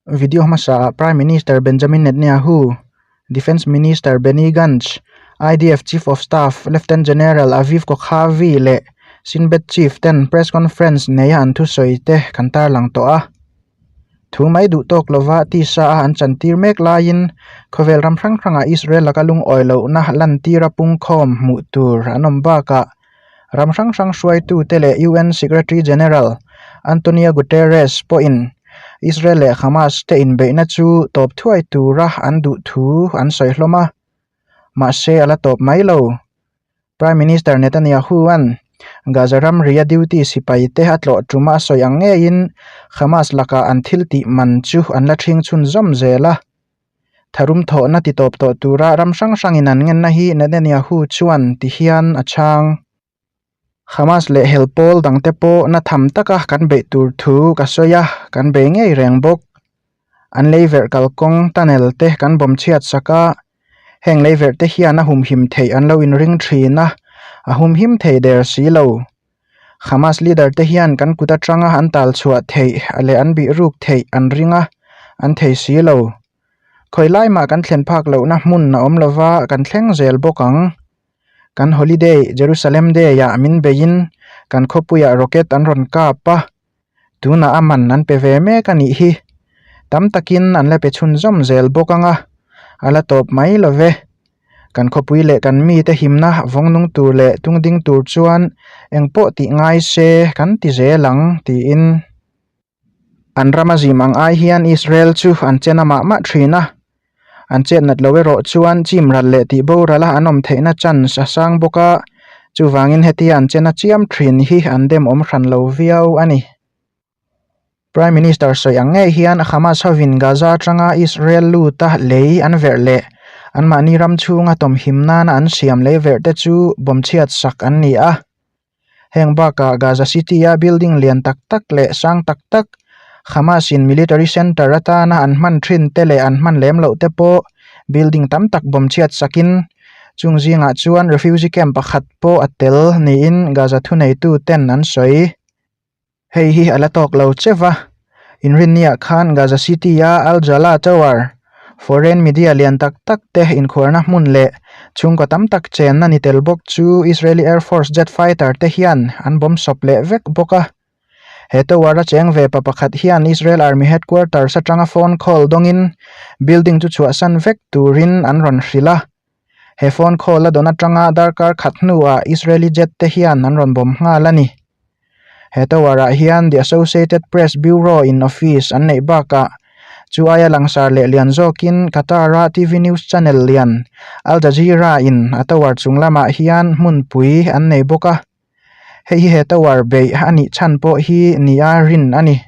Video hmasa ah Prime Minister Benjamin Netanyahu, Defence Minister Benny Gantz, IDF Chief of Staff Lieutenant General Aviv Kochavi leh Shin Bet Chief ten press conference neia an thusawi te kan tarlang tawh a. Thu mai duh tawk lova tisa a an chantir mek laiin khawvel ram hrang hrangah Israel laka lungawi lohna lantira pungkhawm hmuh tur an awm bakah Ram hrang hrang hruaitute leh UN Secretary General Antonio Guterres pawhin Israel leh Hamas te inbeihna chu tawp thuai tura an duh thu an sawi hlawm a, mahse a la tawp mai lo. Prime Minister Netanyahu-a'n Gaza ramria duty sipaite a tlawh tuma a sawi ang ngeiin Hamas lakah an thiltih man chu an la ṭhing chhunzawm zel a. Tharum thawhna ti tawp tawh tura ram hrang hrangin an ngenna hi Netanyahu chuan ti hian a chhang. Hamas leh hel pawl dangte pawh na tham taka kan beih tur thu ka sawi a, kan bei ngei reng bawk. An leiverh kalkawng tunnel te kan bawm chhiat sak a, heng leiverh te hian a humhim theih an lo inring thin a, a humhim thei der si lo. Hamas leader te hian kan kut atanga an tal chhuah theih leh an bih ruk theih an ring a, an thei si lo. Khawi lai mah kan thlen phak lohna hmun a awm lova kan thleng zel bawk ang. Kan holiday Jerusalem Day ah min beiin kan khawpuiah rocket an rawn kap a, tunah a man an pe ve mek a nih hi. Tam takin an la pe chhunzawm zel bawk ang a, a la tawp mai lo ve. Kan khawpui leh kan mite himna vawng nung tur leh tung ding tur chuan engpawh tih ngai se kan ti zel ang tiin an rama zim ang ai hian Israel chu an chen a mah mah thin a, an chet nat lo erawh chuan chim ral leh tih boral a an awm theihna chance a sang bawk a, chuvangin hetia an chen a chiam thin hi an demawm hran lo viau a ni. Prime Minister sawi ang ngei hian Hamas hovin Gaza atanga Israel luta lei an verh leh anmahni ram chhunga tawmhim nana an siam lei verh te chu bawm chhiat sak an ni a. Heng bakah Gaza City-a building lian tak tak leh sang tak tak Hamas-in military center atana an hman thin te leh an hman lem loh te pawh building tam tak bawm chhiat sakin chung zingah chuan refugee camp pakhat pawh a tel niin Gaza thuneituten an sawi. Hei hi a la tawk lo che va, Inrinniah khan Gaza City-a Al Jala Tower, foreign media lian tak tak te inkhuarna hmun leh chhungkaw tam tak chenna ni tel bawk chu Israeli Air Force jet fighter te hian an bawm sawp leh vek bawk a. He tower-a cheng ve pa pakhat hian Israel Army headquarters atanga phone call dawngin building chu chhuahsan vek turin an rawn hrilh a. He phone call a dawn atanga darkar khat hnuah Israeli jet te hian an rawn bawm nghal a ni. He tower ah hian The Associated Press Bureau in office an neih bakah chu aia langsar leh lian zawkin Qatar a TV news channel lian Al Jazeera in a tower chung lamah hian hmunpui an nei bawk a. Hei hi he tower beih a nih chhan pawh hi nia rin a ni.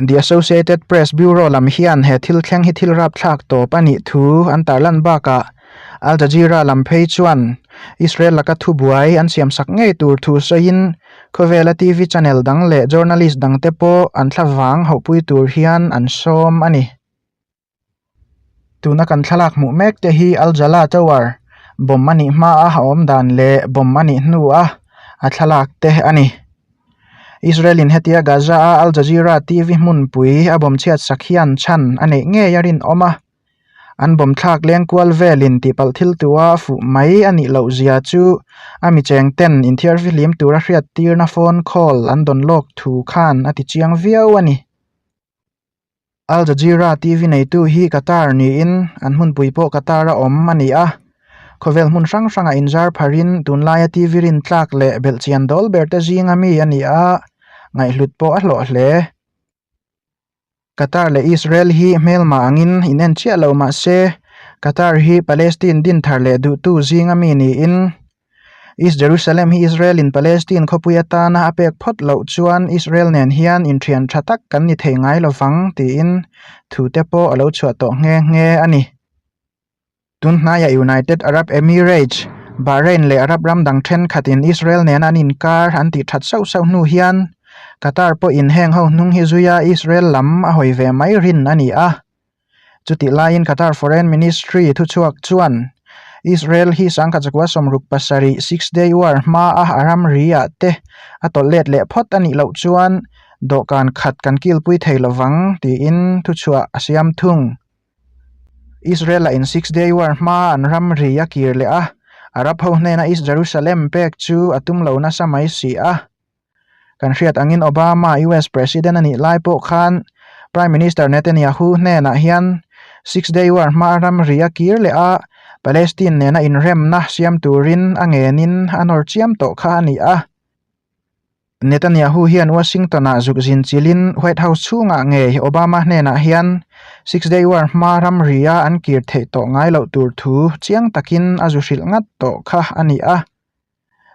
The Associated Press Bureau lam hian he thil thleng hi thil rapthlak tawp a nih thu an tarlan bakah Al Jazeera lam phei chuan Israel laka thubuai an siamsak ngei tur thu sawiin khawvela TV channel dang leh journalist dangte pawh an thlavang hauhpui tur hian an sawm a ni. Tuna kan thlalak hmuh mek te hi Al Jala Tower bomb a nih hma a a awm dan leh bomb a nih hnu a a thlalak te a ni. Israel in hetia Gaza a Al Jazeera TV hmunpui a bomb chhiat sak hian chhan a neih ngei a rinawm a, an bomb thlak leng kual velin tihpalh thil tua fuh mai a nih loh zia chu a mi cheng ten inthiar fihlim tura hriat tirna phone call an dawn lawk thu khan a ti chiang viau a ni. Al Jazeera TV neitu hi Qatar niin an hmunpui pawh Qatar a awm a ni a. Khawvel hmun hrang hrangah inzar pharin tunlaia TV rintlak leh belhchian dawl ber te zinga mi a ni a, ngaihhlut pawh a hlawh hle. Qatar leh Israel hi hmelma angin in en chiah lo mah se Qatar hi Palestine dinthar leh duhtu zinga mi niin East Jerusalem hi Israel in Palestine khawpui atana a pek phawt loh chuan Israel nen hian inthian tha tak kan ni thei ngai lovang tiin thu te pawh a lo chhuah tawh nghe nghe a ni. Tun hnaiah United Arab Emirates, Bahrain leh Arab ram dang thenkhatin Israel nena an inkar an tih that sauh sauh hnu hian Qatar pawhin heng ho hnung hi zuia Israel lam a hawi ve mai rin a ni a. Chutih laiin Qatar Foreign Ministry thuchhuak chuan Israel hi sangkhat zakua 67 Six Day War hmaa a ramri ah te a tawlh let leh phawt a nih loh chuan dawhkan khat kan kilpui thei lovang tiin thuchhuah a siam thung. Israel a in Six Day War hma an ramri a kir leh a, Arab ho hnena East Jerusalem pek chu a tum lo nasa mai si a. Kan hriat angin Obama US President a nih lai pawh khan Prime Minister Netanyahu hnenah hian Six Day War hma ramri a kir leh a, Palestine nena inremna siam turin a ngenin a nawr chiam tawh kha a ni a. Netanyahu hian Washington-ah zuk zin chilin White House chhungah ngei Obama hnenah hian Six Day War hma ramria an kir theih tawh ngai loh tur thu chiang takin a zu hrilh ngat tawh kha a ni a.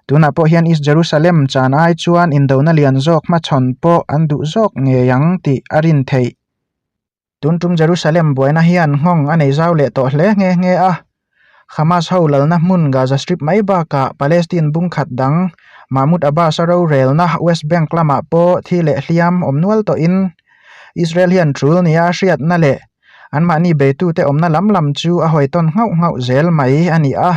Tunah pawh hian East Jerusalem chan ai chuan indona lian zawk hmachhawn pawh an duh zawk ngei ang tih a rin theih. Tun tum Jerusalem buaina hian nghawng a nei zau leh tawh hle nghe nghe a. Hamas ho lalna hmun Gaza Strip mai bakah Palestine bung khat dang Mahmoud Abbas-a rorelna West Bank lamah pawh thi leh hliam awm nual tawhin Israel hian tul nia a hriatna leh anmahni beitute awmna lam lam chu a hawi tawn nghauh nghauh zel mai a ni a.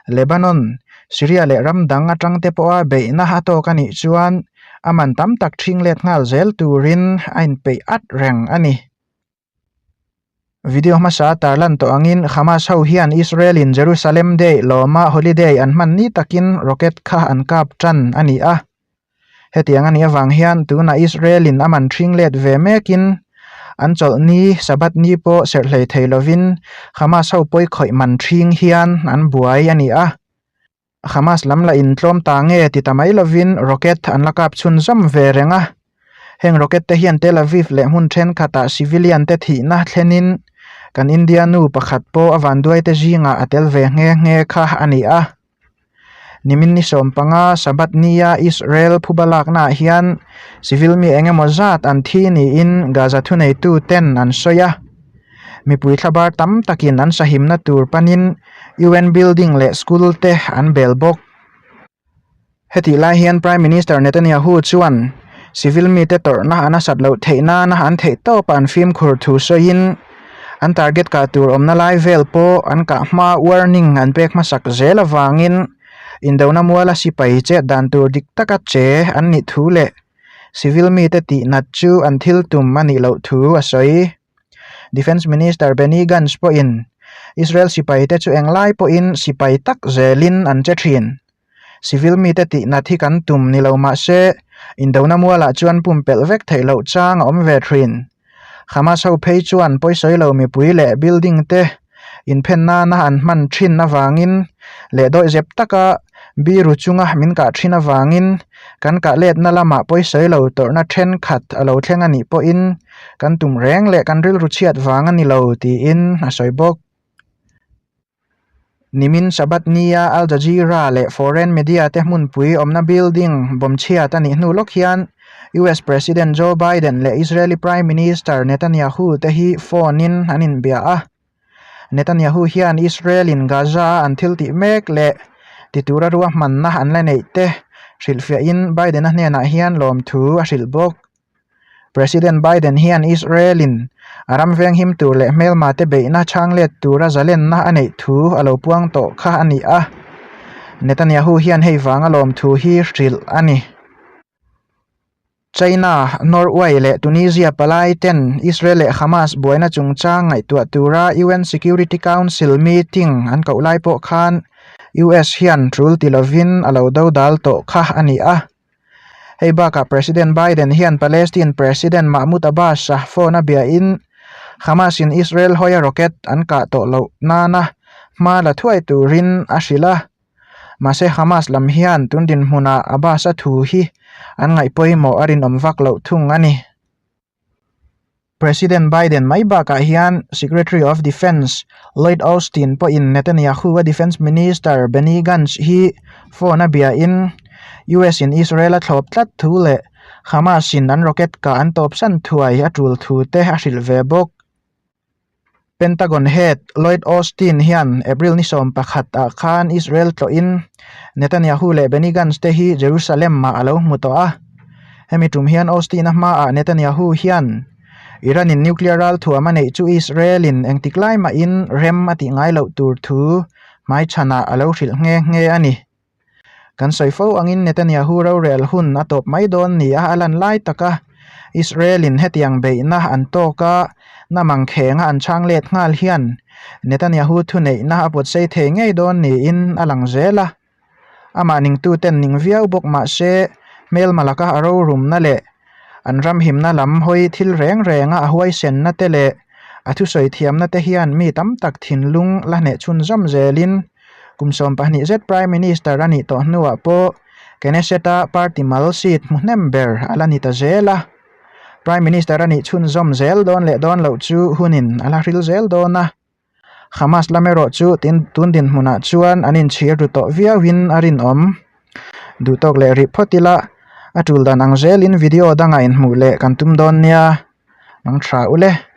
Lebanon, Syria leh ram dang atang te pawha beihna a tawk a nih chuan a man tam tak ṭhing let nghal zel turin a inpeih at reng a ni. Video hmasa tarlan tawh angin Hamas ho hian Israel in Jerusalem Day lawma holiday an hman ni takin rocket kha an kap ṭan a ni a. Hetiang a nih avang hian tunah Israel in a man ṭhing let ve mekin an chawlh ni Sabbath ni pawh serh hlei thei lovin Hamas ho pawi khawih man ṭhing hian an buai a ni a. Hamas lam la intlawm ta nge ti ta mai lovin rocket an la kap chhunzawm ve reng a. Heng rocket te hian Tel Aviv leh hmun ṭhenkhatah civilian te thihna thlenin kan India nu pakhat pawh a vanduai te zingah a tel ve nghe nghe kha a ni a. Nimin ni sawmpanga Sabbath nia Israel phuba laknaah hian civil mi eng emaw zat an thi niin Gaza thuneitu ten an sawi a. Mipui thlabar tam takin an sahimna tur panin UN building leh school te an bel bawk. Hetih lai hian Prime Minister Netanyahu chuan civil mite tawrhna an asat loh theih nana an theih tawpa an fimkhur thu sawiin an target kah tur awmna lai vel pawh an kah hma warning an pek hmasak zel avangin indona muala sipai chet dan tur dik taka che an nih thu leh civil mite tih nat chu an thil tum a nih loh thu a sawi. Defence Minister Benny Gantz pawhin Israel sipaite chu englai pawhin sipai tak zelin an che thin. Civil mite tih nat hi kan tum ni lo mah se, indona mualah chuan pumpelh vek theih loh chang a awm ve thin. Hamas ho phei chuan pawisawi lo mipui leh building te inphen nana an hman thin avangin leh dawihzep taka biru chunga min kah thin avangin kan kah letna lamah pawisawi lo tawrhna thenkhat a lo thleng a nih pawhin kan tum reng leh kan rilru chhiat vang a ni lo tiin a sawi bawk. Nimin Sabbath nia Al Jazeera leh foreign media te hmunpui awmna building bomb chhiat a nih hnu lawk hian US President Joe Biden leh Israeli Prime Minister Netanyahu te hi phone in an inbia a. Netanyahu hian Israel in Gaza a an thil tih mek leh ti tura ruahmanna an la neih te hrilhfiahin Biden-a hnenah hian lawmthu a hrilh bawk. President Biden hian Israel-in a ram venghim tur leh hmelma te beihna chhang let tura zalenna a neih thu a lo puang tawh kha a ni a. Netanyahu hian hei vanga lawmthu hi hrilh a ni. China, Norway leh Tunisia palai ten Israel leh Hamas buaina chungchang ngaihtuah tura UN Security Council meeting an koh lai pawh khan US hian tul ti lovin a lo dodal tawh kha a ni a. Hei bakah President Biden hian Palestine President Mahmoud Abbas-a phone a biahin Hamas-in Israel hawia rocket an kah tawh loh nana hma la thuai turin a hrilh a. Mahse Hamas lam hian tun dinhmunah Abbas-a thu hi an ngaih pawimawh a rinawm vak loh thung a ni. President Biden mai bakah hian Secretary of Defence Lloyd Austin pawhin Netanyahu-a Defence Minister Benny Gantz hi phone a biain US-in Israel a thlawp tlat thu leh Hamas-in an rocket kah an tawpsan thuai a tul thu te a hrilh ve bawk. Pentagon head Lloyd Austin hian April ni 11 ah khan Israel tlawhin Netanyahu leh Benny Gantz te hi Jerusalem ah a lo hmu tawh a. Hemi tum hian Austin a hmaah Netanyahu hian Iran in nuclear ralthuam a neih chu Israel in engtik lai mahin rem a tih ngai loh tur thu hmaichhanah a lo hrilh nghe nghe a ni. Kan sawi fo angin Netanyahu rorel hun a tawp mai dawn nia a lan lai taka. Israel-in hetiang beihna an tawk a, namang khenga an chhang let nghal hian Netanyahu thuneihna a pawtsei thei ngei dawn niin a lang zel a. Amah ningtuten ning viau bawk mah se, hmelma laka a rorumna leh an ram himna lam hawi thil reng renga a huaisenna te leh a thusawi thiamna te hian mi tam tak thinlung la hneh chhunzawm zelin kum 12 zet Prime Minister a nih tawh hnuah pawh Knesset-a party mal seat hmu hnem ber a la ni ta zel a. Prime Minister a nih chhunzawm zel dawn leh dawn loh chu hunin a la hril zel dawn a. Hamas lam erawh chu tun dinhmunah chuan an inchhir ru tawh viauin a rinawm. Duhtawk leh rih phawt ila, a tul dan ang zelin video dangah inhmuh leh kan tum dawn nia. Mang tha ule.